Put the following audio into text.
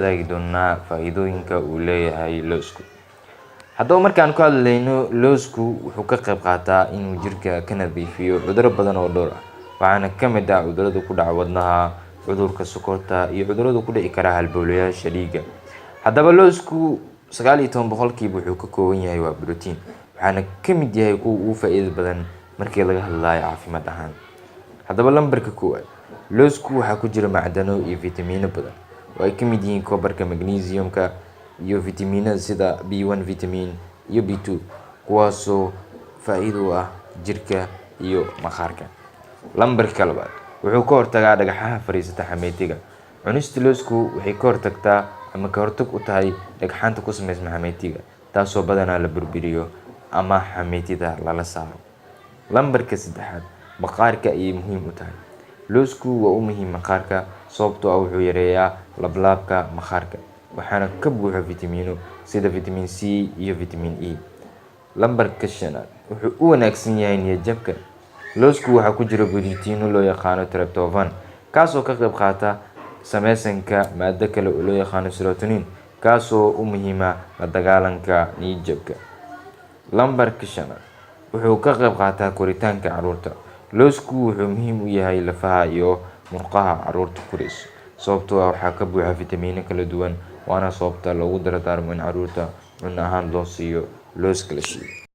wadaagi doonaa faa-iidooyinka uu leeyahay loosku. Haddaba markaan ku hadlayno loosku, wuxuu ka qayb qaataa inuu jirka ka nadiifiyo cuduro badan oo dhowr ah, waxaana ka mid ah cudurada ku dhaca wadnaha, cudurka sokorta iyo cudurada ku dhici kara halbowlayaasha dhiigga. Haddaba loosku 19% wuxuu ka kooban yahay waa brotiin, waxaana ka mid yahay kuwa ugu faa-iida badan markii laga hadlayo caafimaad ahaan. Haddaba lambarka koowaad, loosku waxaa ku jira macdano iyo fitamiino badan oo ay ka mid yihiin copperka, magnesiumka iyo fitamiinada sida B1 vitamin iyo B2, kuwaasoo faa-iido u ah jirka iyo maqaarka. Lambarka labaad, wuxuu ka hortagaa dhagaxaha fariisata xameetiga. Cunista loosku waxay ka hortagtaa ama ka hortag u tahay dhagxaanta ku sameysma xameetiga, taasoo badanaa la burburiyo ama xameetida lala saaro. Lambarka saddexaad, maqaarka ayay muhiim u tahay. Loosku waa u muhiim maqaarka, sababtoo ah wuxuu yareeyaa laablaabka maqaarka, waxaana ka buuxa fitamiino sida vitamin C iyo vitamin E. Lambarka shanaad, wuxuu u wanaagsan yahay niyad-jabka. Loosku waxaa ku jira borotiino loo yaqaano tryptophan, kaasoo ka qayb qaata sameysanka maado kale oo loo yaqaano serotonin, kaasoo u muhiima la dagaalanka niyad-jabka. Lambarka shanaad, wuxuu ka qayb qaataa koritaanka caruurta. Loosku wuxuu muhiim u yahay lafaha iyo murqaha caruurta korayso, sababtoo ah waxaa ka buuxa fitamiino kala duwan, waana sababta loogu dardaarmo in caruurta cunno ahaan loo siiyo looska la shiiday.